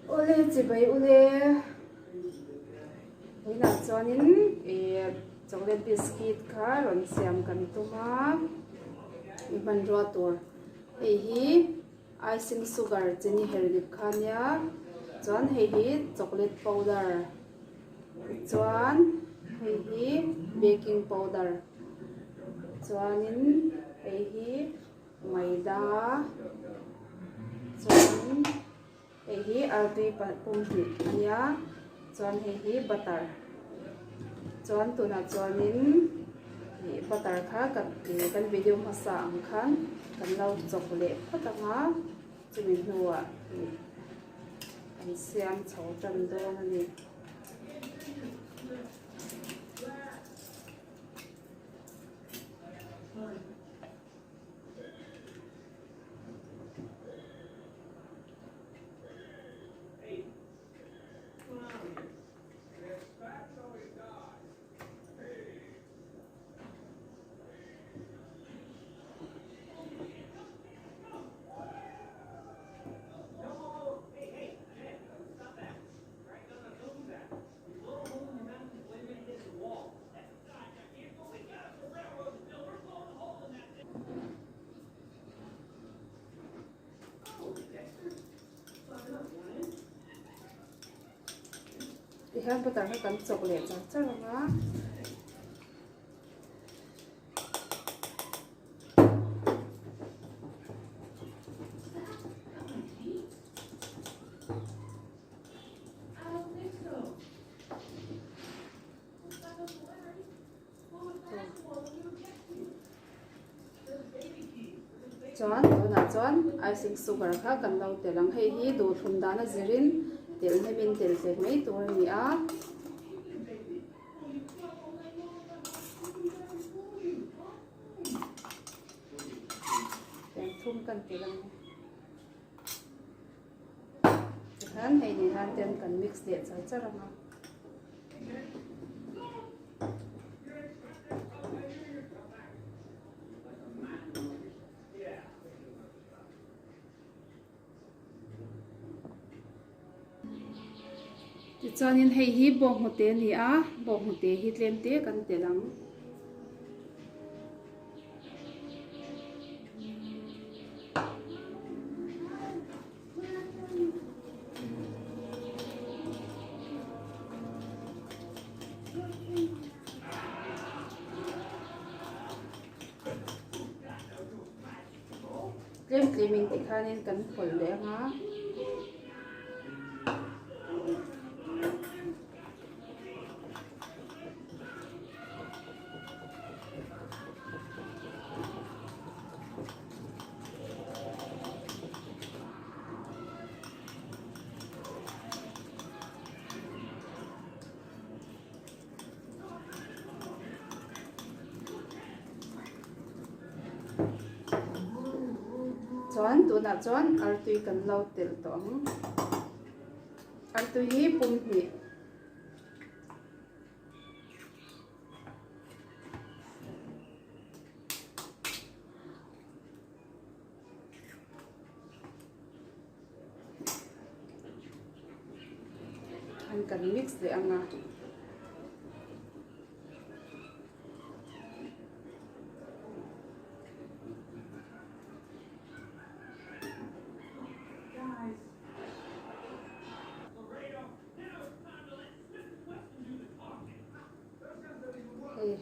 Awle chibai ule vawiinah chuanin ih chocolate biscuit kha rawn siam kan tum a hmanrua tur hei hi icing sugar chini her dip kha ania chuan hei hi chocolate powder tichuan hei hi baking powder chuanin hei hi. Maida chuan hei hi artui pum hnih a nia chuan hei hi butter chuan tunah chuanin ih butter kha ka kan video hmasa ang khan kan lo chawk leh phawt ang a chumi hnuah ih kan siam chho tan dawn a ni. Tihian butter kha kan chawk leh char char ang a. Chuan tunah chuan icing sugar kha kan lo telh ang hei hi duhthlum dan a zirin telh hnemin telh tlem mai tur a ni a. Thum kan telh ang. Tikhan hei ni han ten kan mix leh char char ang a. Tichuanin hei hi bawnghnute a ni a, bawnghnute hi tlem te kan telh ang. Tlem tlem in tikhanin kan pawlh leh ang a. Chuan tunah chuan artui kan lo telh tawh ang. Artui hi pum hnih. An kan mix leh ang a. Hei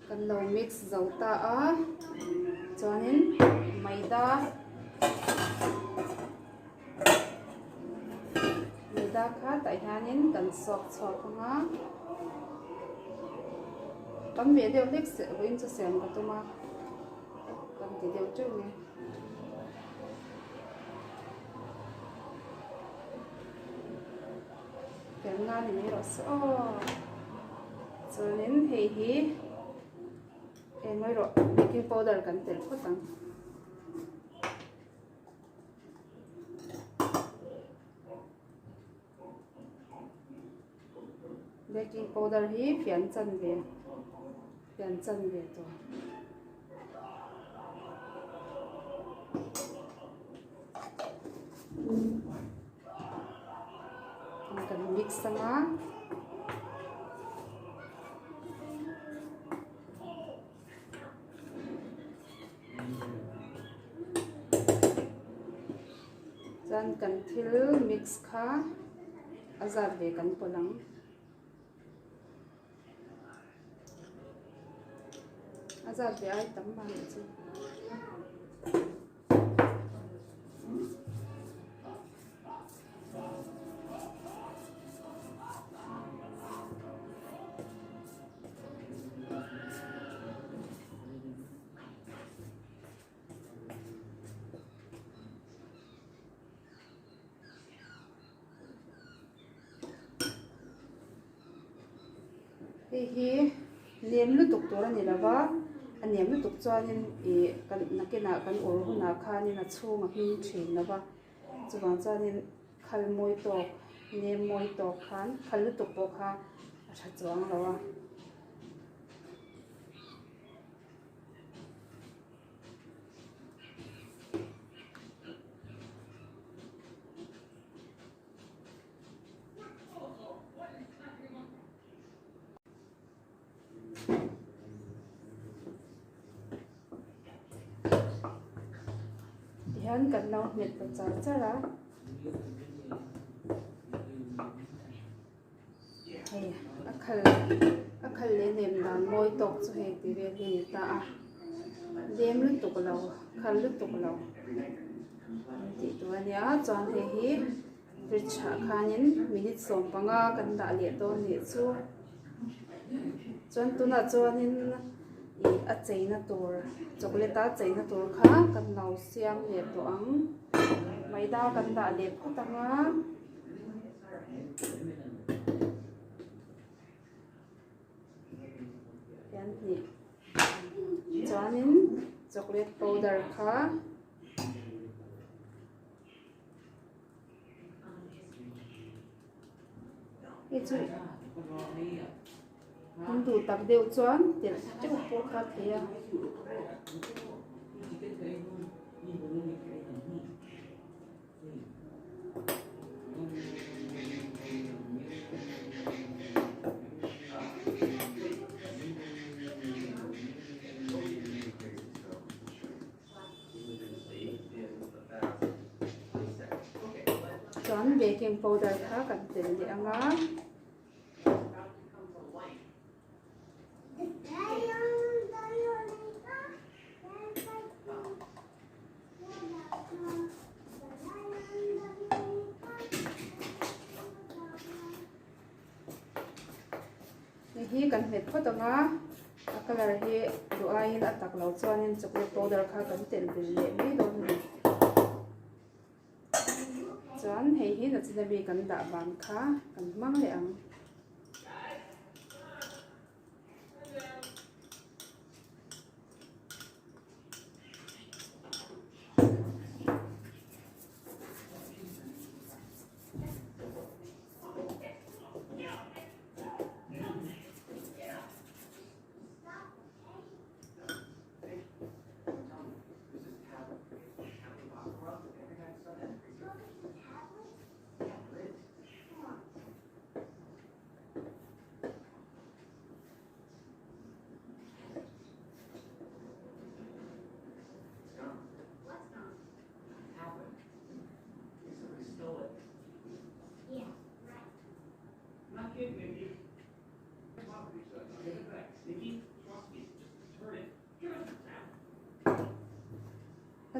kan lo mix zo ta a chuanin maida maida kha tah hianin kan sawk chhuak ang a tam ve deuh hlek vawiin chu siam ka tum a kan ti deuh teuh mai. Felna ni mai rawh se aw chuanin hei hi eng mai rawh baking powder kan telh phawt ang. Baking powder hi fian chan ve fian chan ve tur. mix anga. Chuan kan thil mix kha a zat ve kan pawlh ang. A zat ve ai tam mah nih chu. Hei hi nem lutuk tur a ni lo va, a nem lutuk chuanin ih kan nakinah kan ur hunah khanin a chhung a hming thin lo va, chuvang chuanin khal mawi tawk nem mawi tawk khan khal lutuk pawh kha a tha chuang lo a. Tihian kan lo hmet ta char char a. Hei a khal a khal leh nem dan mawi tawk chu hei ti vel hi a ni ta a lem lutuk lo khal lutuk lo tih tur a nia chuan hei hi fridge ah khanin minute 15 kan dah leh dawn nih chu chuan tunah chuanin ih a cheina tur chocolate a cheina tur kha kan lo siam leh tawh ang maida kan dah leh phawt ang a. Hian hnih chuanin chocolate powder kha hei chu in duh tak deuh chuan telh teuh pawh kha thei a. Chuan baking powder kha kan tel leh ang a. Hei hi kan hmet phawt ang a, a colour hi duh aiin a tak lo chuanin chocolate powder kha kan telh belh leh mai dawn a ni. Chuan hei hi nachina mi kan dah vang kha kan hmang leh ang.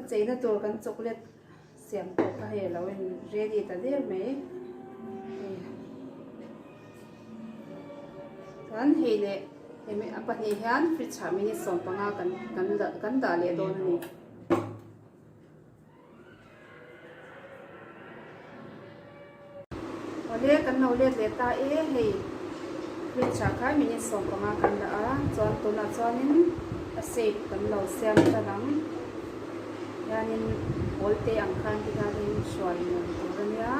A cheina tur kan chocolate siam pawh kha hei alo in ready ta der mai chuan hei leh hemi a pahnih hian fridge ah minute 15 kan kan kan dah leh dawn a ni. Awle kan lo let leh ta e hei fridge ah khan minute 15 kan dah a chuan tunah chuanin a shape kan lo siam tan ang hianin ball te ang khan ti hianin hruai nuam tur a nia.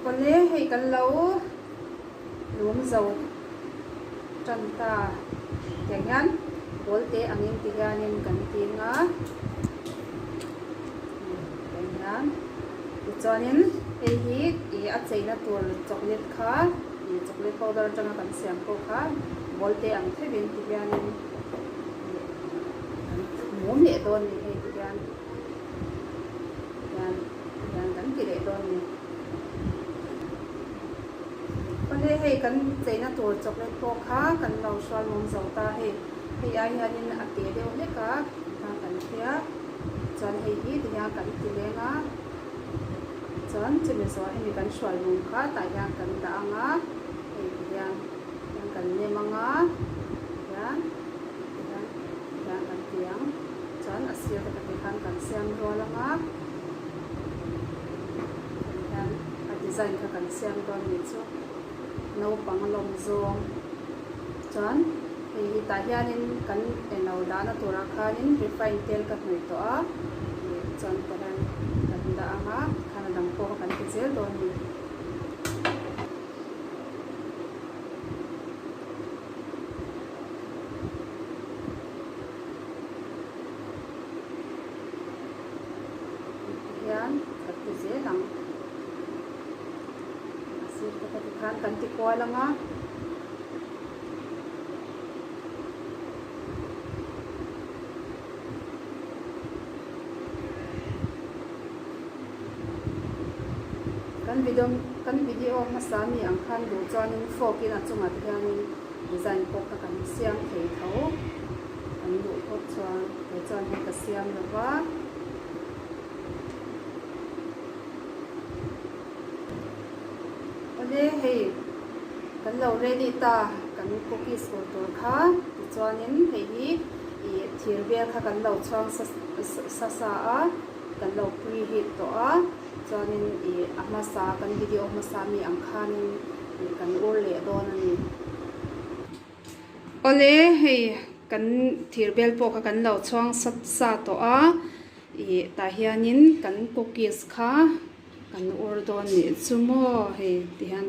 Awle hei kan lo. Lung zo tan ta tiang hian ball te angin ti hianin kan ting a. Tihian tichuanin hei hi ih a cheina tur chocolate kha ih chocolate powder atanga kan siam pawh kha ball te ang theuhin tihianin ih kan mum leh dawn a ni hei tihian tihian tihian kan ti leh dawn a ni. Awle hei kan cheina tur chocolate pawh kha kan lo hrual mum zo ta hei hei ai hianin a te deuh hlek a kan hria. Chuan hei hi ti hian kan ti leng a, chuan chumi zawh hemi kan hruai mum kha tah hian kan dah ang a, hei ti hian hian kan nem ang a, ti hian ti hian ti hian kan ti ang, chuan a sir te kha ti khan kan siam rual ang a, ti hian a design kha kan siam dawn a nih chu. Naupang lawm zawng chuan hei hi tah hianin kan eno dahna turah khanin refine tel ka hnawih tawh a ih chuan tah hian kan dah ang a tikhan a dang pawh kha kan ti zel dawn a ni. Tihian kan ti zel ang. A sir te kha tikhan kan ti kual ang a. Kan video kan video hmasa mi ang khan duh chuanin fork in a chungah te hianin design pawh kha kan siam thei tho. Kan duh phawt chuan kei chuan hei ka siam lo va. Awle hei kan lo ready ta kan cookies ur tur kha tichuanin hei hi ih thir vel kha kan lo chhuang sa sa sa a kan lo preheat tawh a chuanin ih a hmasa kan video hmasa mi ang khanin ih kan ur leh dawn a ni. Awle hei kan thir bel pawh kha kan lo chhuang sa sa tawh a ih tah hianin kan cookies kha kan ur dawn nih chu maw hei ti hian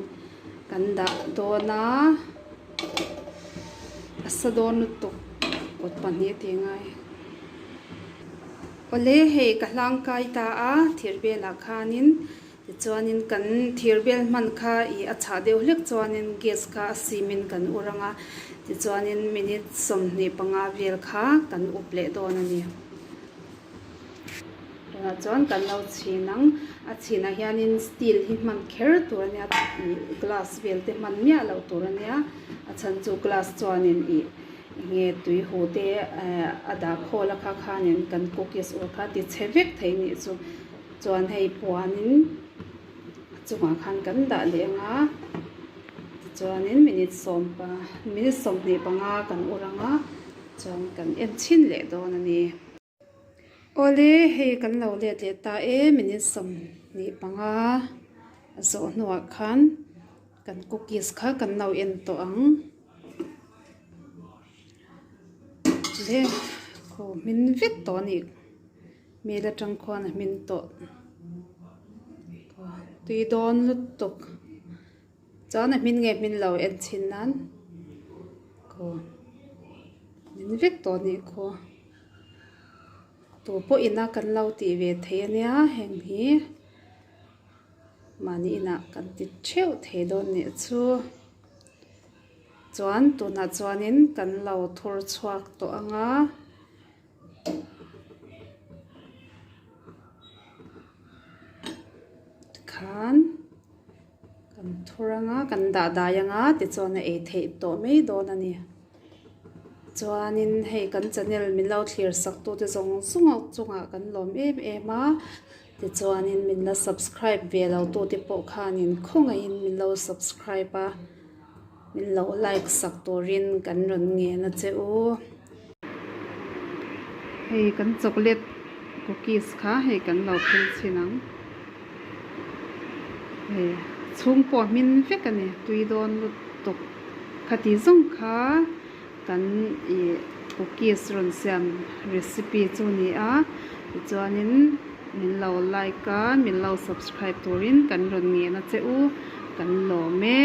kan dah dawn a a sa dawn lutuk kut pahnih tih ngai awle hei ka hlangkai ta a thir belah khanin Tichuanin kan thir bel hman kha ih a chhah deuh hlek chuanin gas kha a sim in kan ur ang a, tichuanin minute 25 vel kha kan up leh dawn a ni. Tunah chuan kan lo chhin ang, a chhinah hianin steel hi hman kher tur a nia, ih glass vel te hman miah loh tur a nia, a chhan chu glass chuanin ih enge tui hu te a dah khawl a kha khanin kan cookies ur kha ti chhe vek thei nih chu. Chuan hei puanin a chungah khan kan dah leh ang a, tichuanin minute sawm pa minute 25 kan ur ang a, chuan kan en chhin leh dawn a ni. Awle hei kan lo let leh ta e minute 25 a zawh hnuah khan kan cookies kha kan lo en tawh ang. Le khaw hmin vek tawh a ni. Mel atang khuan a hmin tawh tui dawn lutuk chuan a hmin nge hmin lo en chhin nan khaw hmin vek tawh a nih khaw tu pawh ina kan lo tih ve thei ania heng hi mahni inah kan ti theuh thei dawn nih chu chuan tunah chuanin kan lo thur chhuak tawh ang a. Tikhan kan thur anga kan dah dai anga tichuan a ei theih tawh mai dawn a ni. Chuanin hei kan channel min lo thlir sak tute zawng zawng chungah kan lawm em em a, tichuanin min la subscribe ve lo tute pawh khanin khawngaihin min lo subscribe a, min lo like sak turin kan rawn ngen a che u. Hei kan chocolate cookies kha hei kan lo phel chhin ang hei chhung pawh hmin vek a ni tui dawn lutuk khati zawng kha kan ih cookies rawn siam recipe chu a ni a tichuanin min lo like a min lo subscribe turin kan rawn ngen a che u kan lawm e.